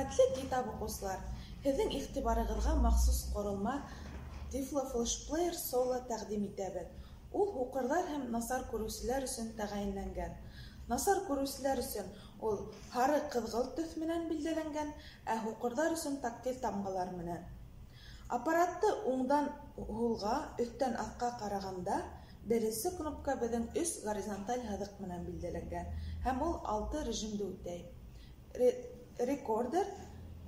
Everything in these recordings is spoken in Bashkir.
Хөрмәтле китап уҡыусылар, һеҙҙең иғтибарығыҙға махсус ҡоролма Тифло флешплеер Соло тәҡдим итәбеҙ. Ул һуҡырҙар һәм насар күреүселәр өсөн тәғәйенләнгән. Насар күреүселәр өсөн ул һары ҡыҙғылт төҫ менән билдәләнгән, ә һуҡырҙар өсөн тактиль тамғалар менән. Аппаратты уңдан һулға, өҫтән аҫҡа ҡарағанда, беренсе кнопка беҙҙең өс горизонталь һыҙыҡ менән билдәләнгән һәм ул алты режимды үтәй. Рекордер,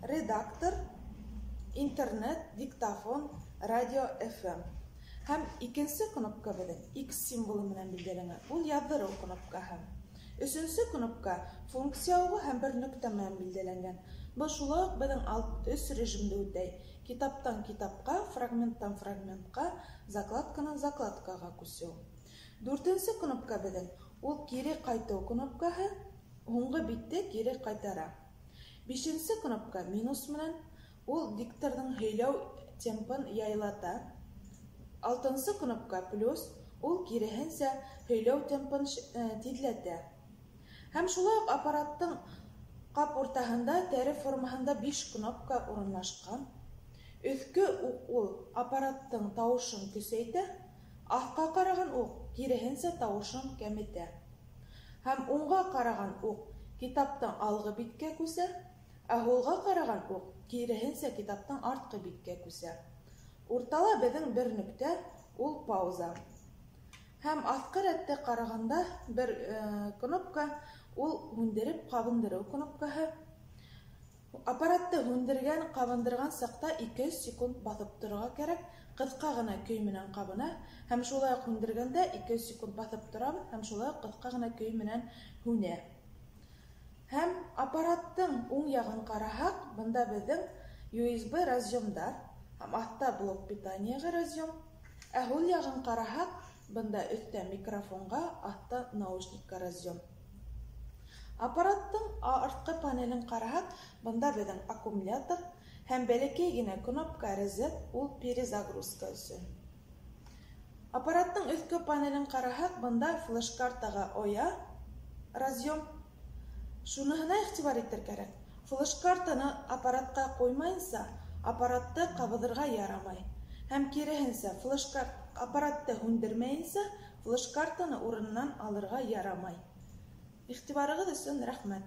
редактор, интернет, диктофон, радио, FM. Һәм икенсе кнопка беҙҙең X символы менән билдәләнгән. Ул яҙҙырыу кнопкаһы. Өсөнсө кнопка функция уғы һәм бер нөктә менән билдәләнгән. Был шулай уҡ беҙҙең өс режимды үтәй. Китаптан китапҡа, фрагменттан фрагментҡа, закладканан закладкаға күсеү. Дүртенсе кнопка беҙҙең ул кире ҡайтыу кнопкаһы, һуңғы битте кире ҡайтара. Бишенсе кнопка минус менән, ул дикторҙың һөйләү темпын яйлата. Алтынсы кнопка плюс, ул киреһенсә һөйләү темпын тиҙләтә. Һәм шулай уҡ аппараттың ҡап уртаһында тәре формаһында 5 кнопка урынлашҡан. Өҫкө уҡ ул аппараттың тауышын көсәйтә, аҫҡа ҡараған уҡ киреһенсә тауышын кәметә. Һәм уңға ҡараған уҡ китаптың алғы биткә күсә, ә һулға ҡараған уҡ киреһенсә китаптың артҡы биткә күсә. Уртала беҙҙең бер нөктә, ул пауза. Һәм аҫҡы рәттә ҡарағанда бер кнопка, ул һүндереп ҡабындырыу кнопкаһы. Аппаратты һүндергән, ҡабындырған саҡта 2 секунд баҫып торорға кәрәк, ҡыҫҡа ғына көй менән ҡабына, һәм шулай уҡ һүндергәндә 2 секунд баҫып торабыҙ, һәм шулай уҡ ҡыҫҡа ғына көй менән һүнә. Һәм аппараттың уң яғын ҡараһаҡ, бында беҙҙең USB разъемдар һәм аҫта блок питаниеға разъем. Ә һул яғын ҡараһаҡ, бында өҫтә микрофонға, аҫта наушникка разъем. Аппараттың артҡы панелен ҡараһаҡ, бында беҙҙең аккумулятор һәм бәләкәй генә кнопка резет, ул перезагрузка өсөн. Аппараттың өҫкө панелен ҡараһаҡ, бында флеш-картаға оя разъем. Шуныһына иғтибар итер кәрәк. Флеш-картаны аппаратҡа ҡуймайынса, аппаратты ҡабыҙырға ярамай. Һәм киреһенсә, флеш-карт аппаратты һүндермәйенсә, флеш-картаны урынынан алырға ярамай. Иғтибарығыҙ өсөн рәхмәт.